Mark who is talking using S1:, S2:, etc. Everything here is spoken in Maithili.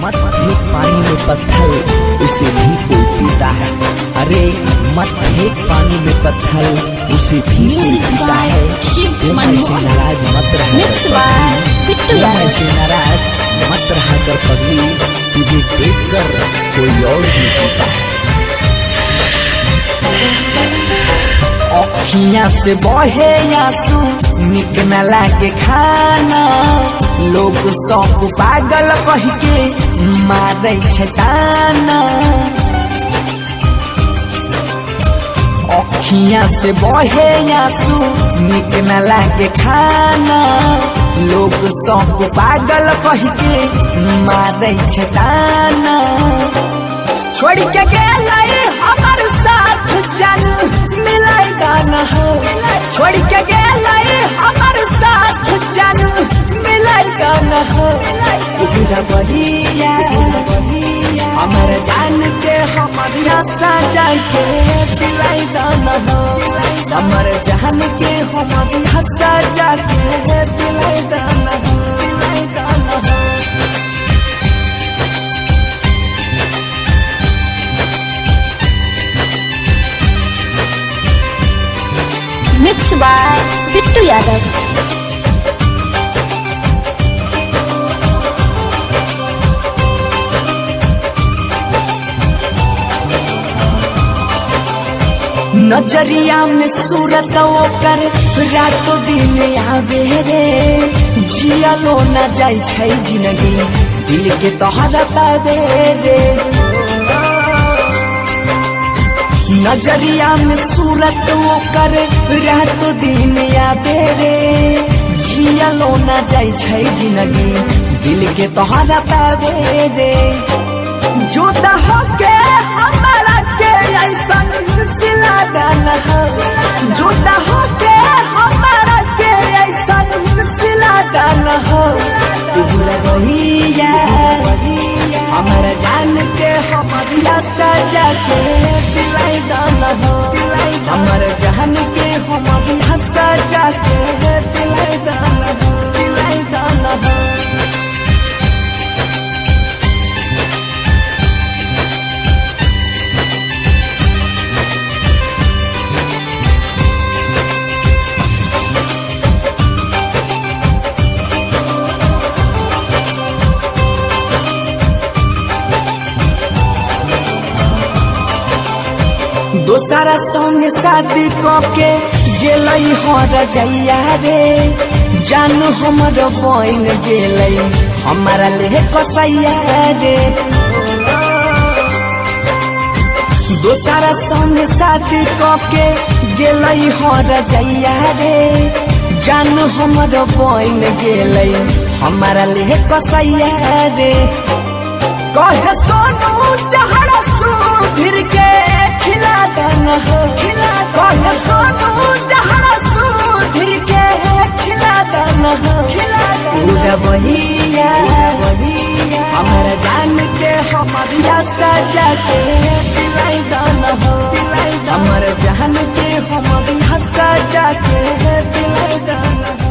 S1: मत फेंक पानी में पत्थर, उसे भी कोई पीता है। अरे मत फेंक पानी में पत्थर, उसे भी कोई
S2: म्यूजिक
S1: पीता
S2: बाय
S1: है।
S2: शिव
S1: तुम ऐसे
S2: मनमोहन।
S1: नाराज मत रहा
S2: मिक्स
S1: कर
S2: बाय
S1: पगली,
S2: बिट्टू
S1: तुम
S2: यादव।
S1: ऐसे नाराज मत रहा कर पगली, तुझे देखकर कोई और भी जीता है।
S3: अखियां से बहे आंसू, निक न लागे खाना। लोग सब पागल कह के मारे छै ताना। अखियां से बहे आंसू, निक न लागे खाना। लोग सब पागल कह के मारे छै ताना। छोड़ के गेलै हमर साथ जान, मिलाई गाना हो। छोड़ के गेलै हमर साथ जान, मिलाई गाना हो। पूरा बढ़िया हमर जान के हमर सजा के दिलाई दाना हो। हमर जान के हमर सजा के दिलाई दाना हो, दिलाई दाना हो।
S2: Mix by Bittu Yadav.
S3: नजरिया में सूरत ओकर रातो दिन आवे रे। जियलो न जाय छै जिंदगी, दिल के तोहरा पावे रे। नजरिया में सूरत ओकर रातो दिन आवे रे। जियलो न जाय छै जिंदगी, दिल के तोहरा पावे रे। जुदा होके हमारा के ऐसन सिला दाना हो। जुदा होके हमारा के ऐसन सिला दाना हो। पूरा बहिया हमारा जान के हमारा सजा के दिलाई दाना हो। हमारा जान के हमारा सजा के दिलाई दाना हो, दिलाई दाना हो। दोसरा संग शादी कके गेलै हर जैया रे। जान हमर बन गेलै हमारा ले कसैया रे। दोसरा संग शादी कके गेलै हर जैया रे। जान हमर बन गेलै हमारा ले कसैया रे। कहे सोनू चहड़ा सुधीर के खिला दाना हो। कहे सोनू चहड़ा सुधीर के खिला दाना हो। पूरा बहिया हमारा जान के हमारा सजा के दिलाई दाना हो। हमारा जान के हमारा सजा के दिलाई दाना हो।